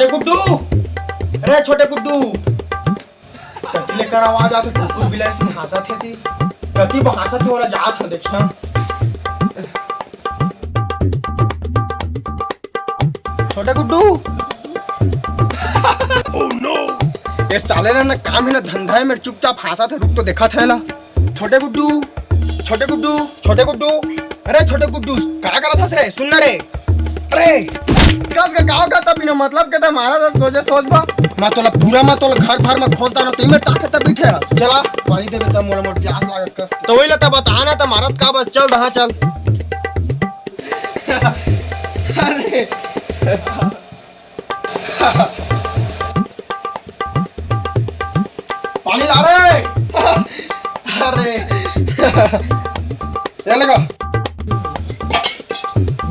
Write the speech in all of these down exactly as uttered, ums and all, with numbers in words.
गुड्डू, अरे छोटे गुड्डू। कति ले कर आवाज आथे, कुकुर बिलाई से हाँसत हे थी। कति ब हाँसत हे, ओला जात हे, देखिया। छोटे गुड्डू। Oh no! ये साले ला ना काम हे ना धंधा हे, मेर चुपचाप हाँसत हे, रुक तो देखत हे ला। छोटे गुड्डू, छोटे गुड्डू, छोटे गुड्डू, अरे छोटे गुड्डू, का करत हस रे? सुन ना रे। अरे, कस का गाँव का त बिना मतलब के त मारा त सोचे सोच बा। मैं तोला पूरा, मैं तोला घर भर में खोज डालो, तेमे ताके त बैठे हस। चला, पानी देबे त मोला मोर प्यास लागत कस। तो वही ला त बता ना त मारत का बस, चल दहा चल। अरे। पानी ला रे। अरे। ये लगा।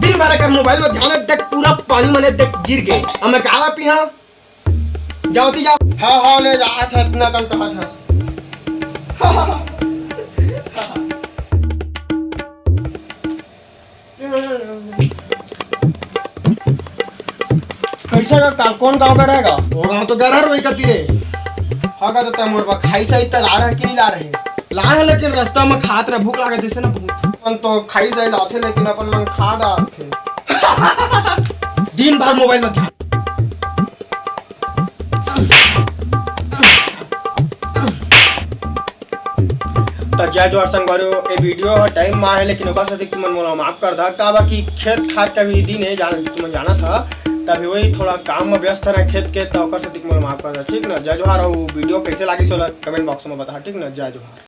दिन भर कर मोबाइल में ध्यान देख, पूरा पानी मने देख गिर गए। अब मैं काला पीहा? जाओ ती जाओ। हाँ, हाँ, ले जा, अच्छा, इतना कम कहा था। कैसे का काल कौन गाँव का रहेगा? वो गाँव तो गरहर वही कती रे। हाँ का तो तय मोर बा खाई सही त ला रहा कि नहीं ला रहे? ला है लेकिन रास्ता में खात रहे, भूख लागे जैसे ना बहुत। अपन तो खाई सही लाथे लेकिन अपन मन खा डालथे। दिन भर मोबाइल में ध्यान। त जय जोहार संगवारी हो, ए वीडियो ह टाइम मा हे, लेकिन ओकर सेती तुमन मोला माफ कर दा, काबर कि खेत खार के भी दिन हे, जान, तुमन जानत ह, तभी वही थोड़ा काम में व्यस्त रहे खेत के, त ओकर सेती मोला माफ कर दा, ठीक ना? जय जोहार, अउ वीडियो कैसे लागिस ओला कमेंट बॉक्स में बता, ठीक ना? जय जोहार।